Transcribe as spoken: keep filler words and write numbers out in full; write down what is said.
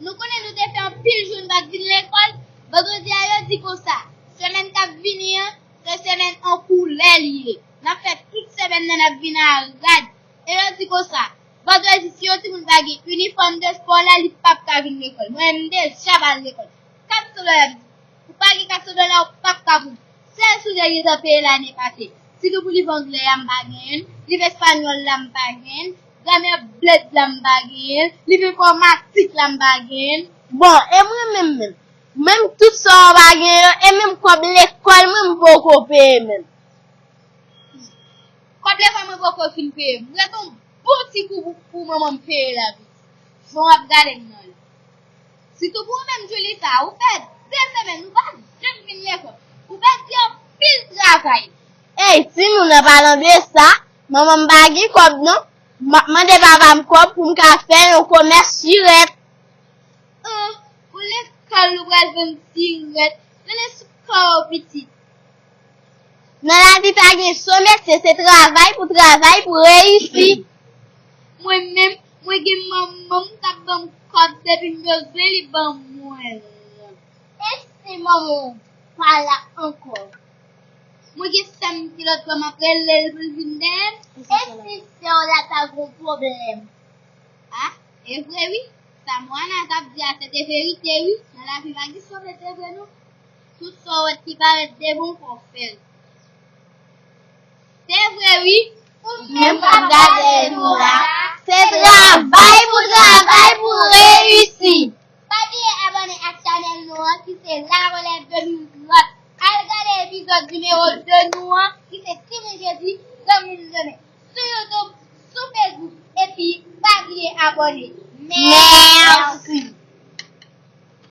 Nou konnen nou te fè anpil jou n pa t vin lekòl. Vandredi a yo di konsa, semèn k ap vini an, se semèn an koulè li ye. N ap fè tout semèn nan n ap vin a rad. E yo di konsa, vandredi si yon timoun pa gen inifòm de spò la, li p ap ka vin lekòl. Mwen menm m deja pa al lekòl. Kat san dola m di. Ou pa gen kat san dola, ou p ap ka pran. Sèl sou de gentan peye lane pase. Sitou pou liv anglè a m pa genyen l, liv espanyòl la m pa genyen l, gramè blèd la m pa genyen l, liv enfòmatik la m pa genyen l. Bon, e mwen menm menm? Menm tout sa w pa genyen yo, e menm kòb lekòl mwen m poko peye menm. Kòb lekòl mwen poko fin peye. M ret yon bon ti kou pou, pou manman m peye la tou. Jan w ap gade m nan. Sitou pou ou menm, Julissa, ou fè de semèn, ou pa janm vin lekòl. Ou pèdi anpil travay. Ey, timoun, an palan de sa, manman m pa gen kòb non. M ap mande papa m kòb pou m ka fè yon komès sirèt. An, pou lekòl ou pral vann sirèt, rele sou kò w pitit. Nan lavi pa gen so metye, se travay pou travay pou reyisi. Mwen menm, mwen gen manman m k ap ban m kòb depi m bezwen li ban mwen l. E si manman w pa la ankò? Mwen gen sè m ki lòt bò m ap rele l pou l vin dèyè m. E si sè w la ta gon pwoblèm? A, e vre wi. Sa Moana t ap di a se te verite wi. Nan lavi pa gen so metye vre non. Tout sa w wè ki parèt devan w fò w fè l. Se vre wi. Ou menm k ap gade nou la, se travay pou travay pou reyisi. Pa bliye abòne ak chanèl nou an ki se La Relève de mil trant. Al gade epizòd nimewo de nou an ki se Timoun Jedi, Granmoun Demen. Sou YouTube, sou Facebook, epi pa bliye abòne. Mèsi.